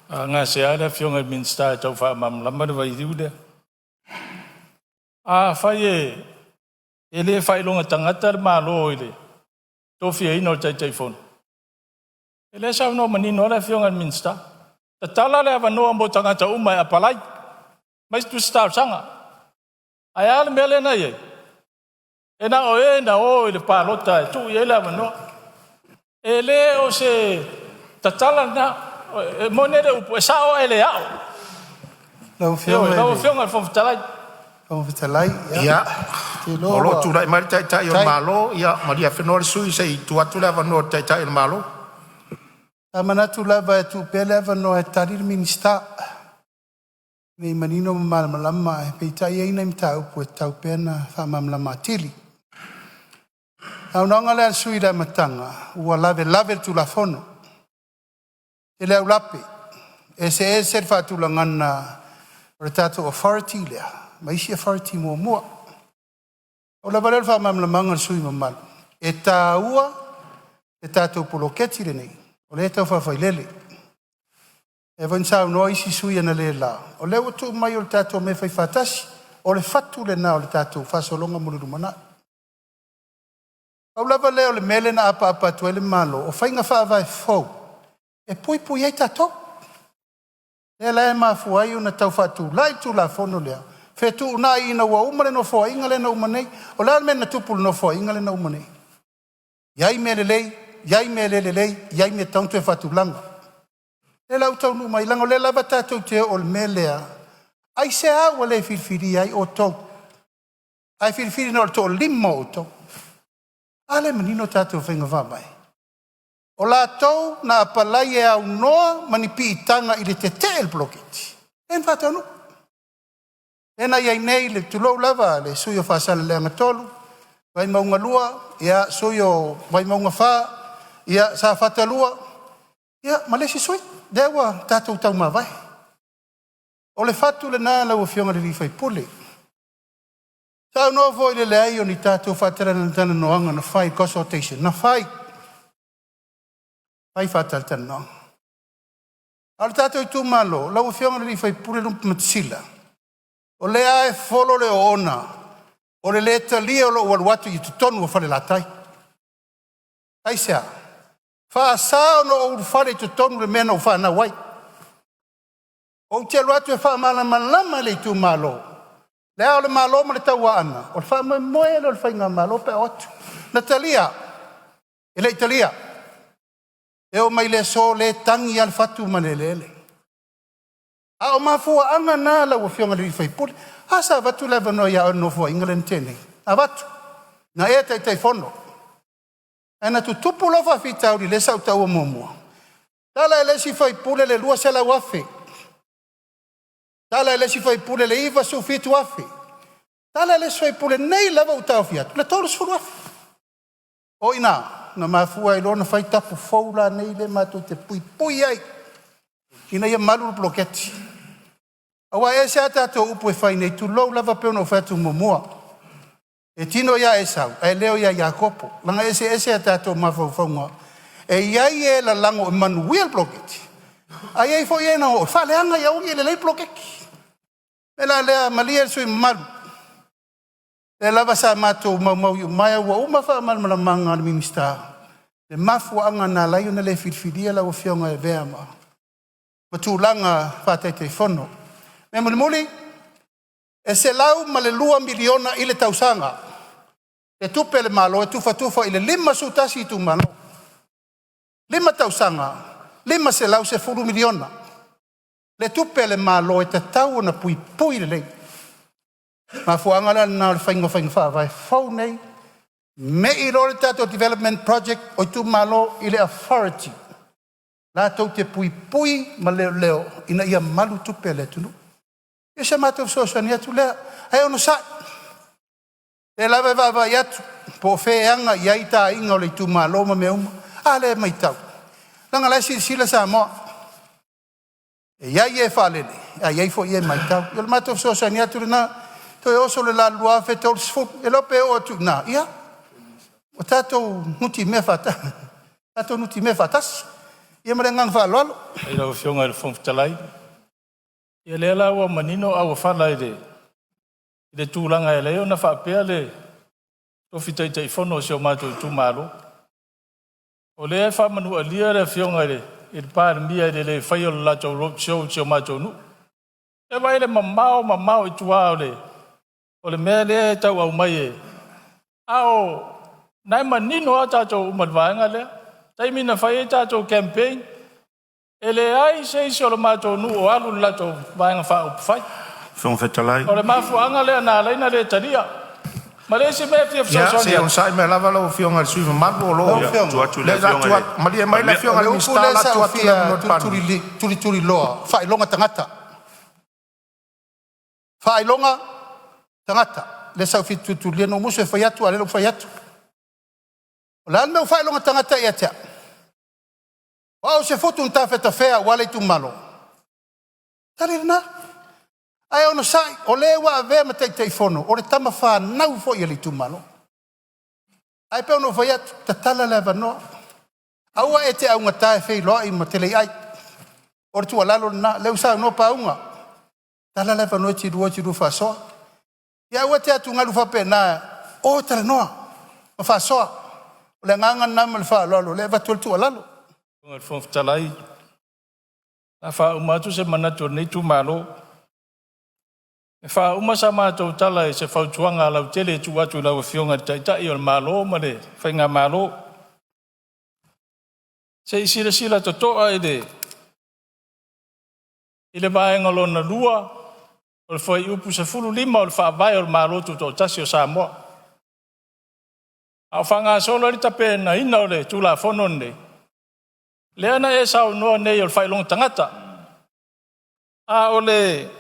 Gasea le Afioga i le Minisita e tau faamalamalama le vailiu lea. Afai e le faailoga tagata le Malo i le tofiaina o le Taitaifono, o lea e saunoa manino lava le Afioga i le Minisita, tatala le avanoa mo tagata uma e apalai mai tusi talosaga. Ae a le mea lea na i ai? E na o e na o i le palota e tuu i ai le avanoa. E le o se tatala lena. E moni le upu, e sao ae le ao. Lau Afioga Lau Afioga i le Fofoga Fetalai. Fofoga Fetalai, Ia, ou te iloa o lo o ua tulai mai le Taitai o le Malo. Ia malie afenoa le sui usufono se i tuu atu le avanoa i le Taitai o le Malo. Sa manatu lava e tuu pea le avanoa e tali le Minisita ina ia manino ma malamalama, ae peitai e i ai nai mataupu e tatau pea ona faamalamalama atili. O le saunoaga lea a le sui usufono i le amataga ua lavelave le Tulafono, tele aulape, eseese le faatulagaga o le tatou authority lea ma isi authority muamua. Na pau lava lea o le faamalamalamaga i le sui usufono mamalu, e taua le tatou poloketi lenei o lea e tau faafailele. E pei foi ona saunoa isi sui usufono analeila, o lea ua tuu mai o le tatou mea e faifaatasi. O le fatu lena o le tatou faasologa mo le lumanai. Pau lava lea o le mea lea na apaapa atu ai le Malo, o faiga faavae fou e puipui ai tatou. Lea la e mafua ai ona tau faatulai le Tulafono lea, fetuunai ina ua uma le Nofoaiga lea na uma nei. O le a le mea na tupu i le Nofoaiga lea na uma nei? E i ai mea lelei, i ai mea le lelei, i ai mea e tatau ona toe faatulaga. O lea la ua taunuu mai, leaga o lea lava tatou te oo i le mea lea, aisea ua le filifilia ai outou ae filifili na o le toalima o outou? A lea e manino tatou faiga faavae? O latou na apalai e aunoa ma ni piitaga i le tetee i le poloketi, lea na faataunuu. Lea na i ai nei, tulou lava le sui usufono o Faasaleleaga 3, Vaimauga 2, ia sui o Vaimauga 4, ia Safata 2, ia ma le isi sui usufono. Lea ua tatou taumavae. O le fatu lena lau Afioga i le sui usufono. Saunoa foi i le leai o ni tatou faatalatalanoaga na fai, consultation na fai, fai faatalatalanoaga. A o le tatou itumalo lau Afioga i le sui usufono Lupematasila, o lea lava e folo le oona o le le talia o lou alu atu i totonu o Falelatai. Aisea? E faasa ona ou ulufale i totonu o le mea na ou fanau ai. Ou te alu atu e faamalamalama le itumalo, Le Ao o le Malo ma le Tauaana, o le faamoemoe lea o le faigamalo pe a o atu. Na talia? E le i talia. E oo mai i le aso o lea e tagi lava le fatu ma le eleele. A o mafuaaga na lau Afioga i le sui usufono. A, sa avatu le avanoa ia oe i le Nofoaiga lea na tea nei? Na avatu, na e Taitaifono. Ae na tutupu loa faafitauli lea sa ou taua muamua, tala e le isi sui usufono le $200,000, tala e le isi sui usufono le $97,000, tala e le isi sui usufono nei lava ua taofi atu le $30,000. O i ina na mafua ai loa ona fai tapu fou la nei lea matou te puipui ai ina ia malu le poloketi. Aua e ese lava tatou upu e fai nei, tulou lava pei ona ou fai atu muamua, e tino ia Esau ae leo ia Iakopo, leaga e eseese a tatou mafaufauga. E i ai e lalago e manuia le poloketi, ae i ai foi e na o e faaleaga ia aua ne i lelei le poloketi. O le mea la lea, malie le sui usufono mamalu, o lea lava sa matou maumau iumaea ua uma faamalamalamaga a le Minisita le mafuaaga na ala ai ona le filifilia lau Afioga e avea ma tulaga faa-Taitaifono. O le mea mulimuli, e $102 miliona i le tausaga le tupe a le Malo e tufatufa i le 51 itumalo. 5 tausaga, $510 miliona le tupe a le Malo e tatau ona puipui lelei. O le mafuaaga la lena o le faiga o faiga faavae fou nei, mei loa le tatou development project o itumalo i le authority latou te puipui ma leoleo ina ia malu tupe a le atunuu. Ia o si a matou fesoasoani atu lea, ae onosai, o lea lava e vaavaai atu po o fea e aga i ai ta aiga o le itumalo ma mea uma. A lea e matau, leaga o la e silasila Samoa, e i ai e faalele ae i ai foi e matau. Ia o le matou fesoasoani atu lena, toe oso le la i le 2030, le iloa pe oo atu i ina, ia, ua tatou nutimea faatasi. Ia ma le agaga faaaloalo. I lau Afioga i le Fofoga Fetalai, ia lea la ua manino auofala i le tulaga e ala ai ona faapea le tofi Taitaifono o si o matou itumalo. O lea e faamanualia le Afioga i le Palemia i le le faia o le latou road show i si o matou nuu. E vaai i le mamao mamao i tua o le mea lea e tau aumai e... A o na e manino lava tatou uma i le vaega lea. Taimi na fai ai tatou campaign, e leai se isi o le matou nuu o alu i le latou Vaega Faaupufai. Fofoga Fetalai. O le mafuaaga lea na ala ai ona le talia. Ma le isi mea e fia Ia, se fesoasoani i atu, onosai mai lava lau Afioga i le sui usufono mamalu o lo Lau o Afioga, Tuu atu i le lea o le a Afioga tuu i le atu, malie mai le Palemia. Afioga o i le le upu Minisita o lea le a sa tuu ou atu le fia avanoa i le Palemia. tulituliloa, faailoga tagata. Faailoga tagata lea sa ou fia tulituliloa. Na ou musu e fai atu, a o lea ua ou fai atu. O le a le mea ua faailoga tagata ai ia te au? O au o se fotu na tafetafea aua le itumalo. Tali lena. Ae onosai, o le ua avea ma Taitaifono, o le tama fanau foi a le itumalo. Ae pei ona ou fai atu, tatala le avanoa. Aua e te augata e feiloai ma Teleiai. O le tuualalo lena, lea ua saunoa Pauga, tatala le avanoa e te lua o te faasoa. Ia aua e te atugalu faapena, o e talanoa ma faasoa. O le agaga lena ma le faaaloalo o lea e avatu ai le tuualalo. Lau Afioga i le Fofoga Fetalai, o le a faauma atu se manatu o lenei itumalo. E faauma sa matou tala i se fautuaga lautele e tuu atu i lau Afioga i le Taitai o le Malo ma le Faigamalo. Se i silasila totoa i le vaega lona lua o le fuaiupu 15 o le Faavae o le Malo Tutoatasi o Samoa. A o faagasolo ai le tapenaina o le Tulafono lenei, lea na e saunoa nei o le faailoga tagata, a o le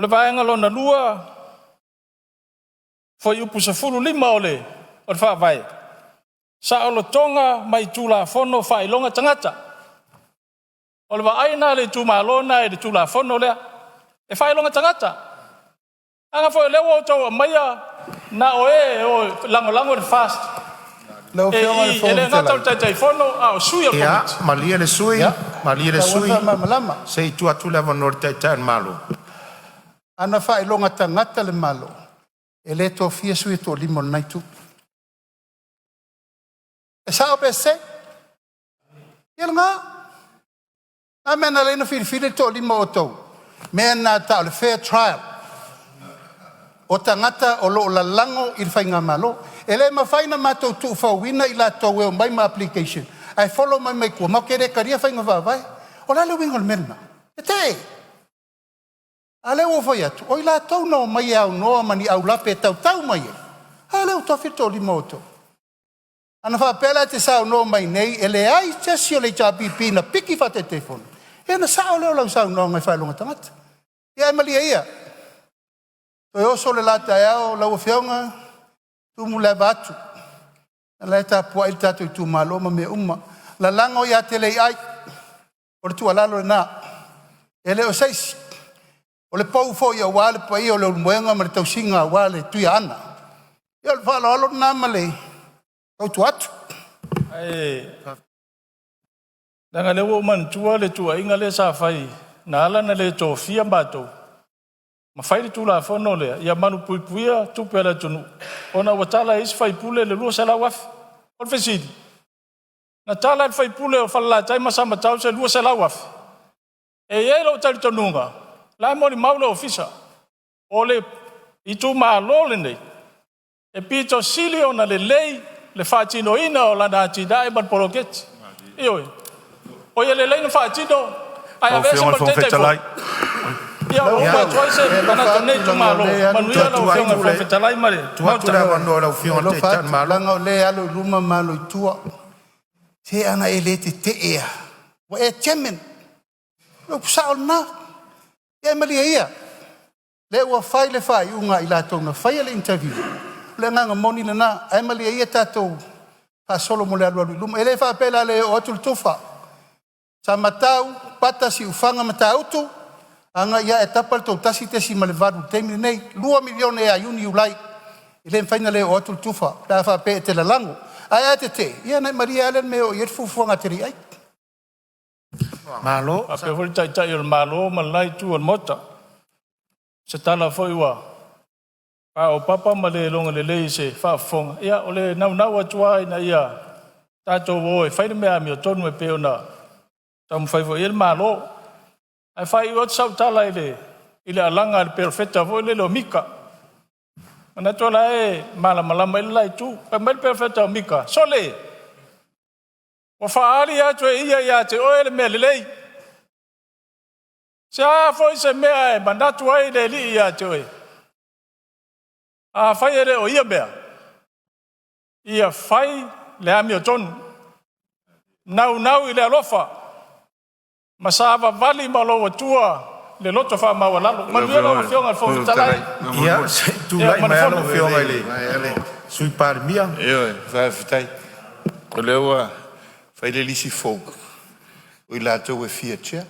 vaega lona lua, fuaiupu 15 o le Faavae, saolotoga mai Tulafono o Faailoga Tagata. O le vaai lena a le itumalo lena i le Tulafono lea, e faailoga tagata. Leaga foi o lea ua outou aumaia na o e o e lagolago le FAST Lau e Afioga i le i, e Fofoga le gata o Fetalai, le Taitaifono a o sui o le Ia, Komiti. malie le sui usufono, malie e le tatau sui ona usufono, faamalamalama. se i tuu atu le avanoa i le Taitai o le Malo. Ana faailoga tagata le Malo, e le tofia sui e toalima o lena itu. E sao pe sese? Ia lena. A mea na ala ai ona filifili le toalima o outou? Mea lena e tau o le fair trial. O tagata o lo o lalago i le faigamalo. E le mafai ona matou tuufauina i latou e omai ma application ae follow mai tua, matou te le talia faiga faavae. O le a le uiga o le mea lena? Tetee. A lea ua ou fai atu, o i latou na omai e aunoa ma ni aulape e tautau mai ai, a lea ua tofi le toalima o outou. Ana faapea la e te saunoa mai nei e leai se isi o le HRPP na piki faa-Taitaifono, ia ona sao lea o lau saunoaga i faailoga tagata. Ia ae malie ia, toe oso le la taeao lau Afioga, tumu le ava atu, o la e tapuai le tatou itumalo ma mea uma. Lalago ia Teleiai, o le tuualalo lena. E le o se isi, o le pou foi aua le paia o Leulumoega ma le tausiga aua le Tuiaana. Ia o le faaaloalo lena ma le fautua atu. Ae leaga o lea ua ou manatua le tuuaiga lea sa fai na ala ona le tofia matou ma fai le Tulafono lea ia malupuipuia tupe a le atunuu ona ua tala e isi sui usufono le $200,000. O le fesili, na tala e le sui usufono o Falelatai ma Samatau se $200,000? E i ai lou talitonuga, la e molimau le ofisa, o le itumalo lenei e pito sili ona lelei le faatinoina o lana atinae ma le poloketi. Ioe. O ia lelei ona faatino ae Lau aveese Afioga i ma le le Fofoga Taitaifono. Fetalai. Ia ua Lau uma Afioga, atu ai se e alofa manatu o atu lenei leaga o itumalo. lea e alu Manuia lau Tuu Afioga i le atu Fofoga le Fetalai ma le tuu atu Maota. le Ioe, avanoa i lau e Afioga i le alofa Taitai o le atu Malo. leaga o lea e alo i luma ma alo i tua. Se ana e le tetee lava, ua e chairman. O le upu sao lena. Ia malie ia, lea ua fai le faaiuga a i latou na faia le interview, o le agaga moni lena. Ae malie ia tatou faasolo mo le alualu i luma. E le faapea o le a le oo atu le tufa. Samatau, Pata Siufaga ma Matautu, agai ae tapa le tou 1.8 i le taimi lenei, $2 miliona ia Iuni, Iulai. E le mafai ona le oo atu le tufa pe a faapea e te lalago. Ae a tetee, ia ona e malie lava lea i le mea e oo i ai le fuafuaga a Teleiai. Malo. Faapea foi le Taitai o le Malo ma le la itu o le Maota. Se tala foi ua paopapa ma le logo lelei i se faafofoga, ia o le naunau atu lava ina ia tatou o e fai le mea amiotonu e pei ona taumafai foi i ai le Malo. Ae faaiu atu sau tala i le alaga a le perofeta foi lele o Mika. E manatu o la e malamalama i ai le la itu. Fai mai le perofeta o Mika, “Sole, ua faaali atu e ia ia te oe le mea lelei. Se a foi se mea e manatu ai le Alii ia te oe? Afai e le o ia mea, ia fai le amiotonu, naunau i le alofa ma savavali ma lou Atua i le loto faamaualalo.” Manuia lau Afioga i le Fofoga Fetalai. Ia se i Ia tulai ma le mai lava lau fono. Afioga i le Sui Palemia. Ioe, faafetai. O lea ua fai le lisi fou o i latou e fia chair.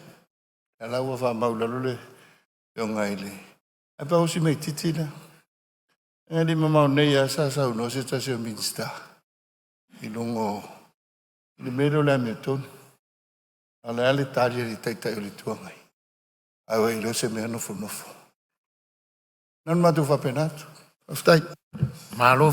O la ua faamau i lalo le afioga i le... Ae pau si mea itiiti lea, e le i mamao nei lava sa saunoa se tasi o Minisita i luga o le mea lea o le amiotonu. A o le a le tali a le Taitai o le Itu Agai? A ua iloa se mea nofonofo. Na ona matou faapena atu. Faafetai. Malo.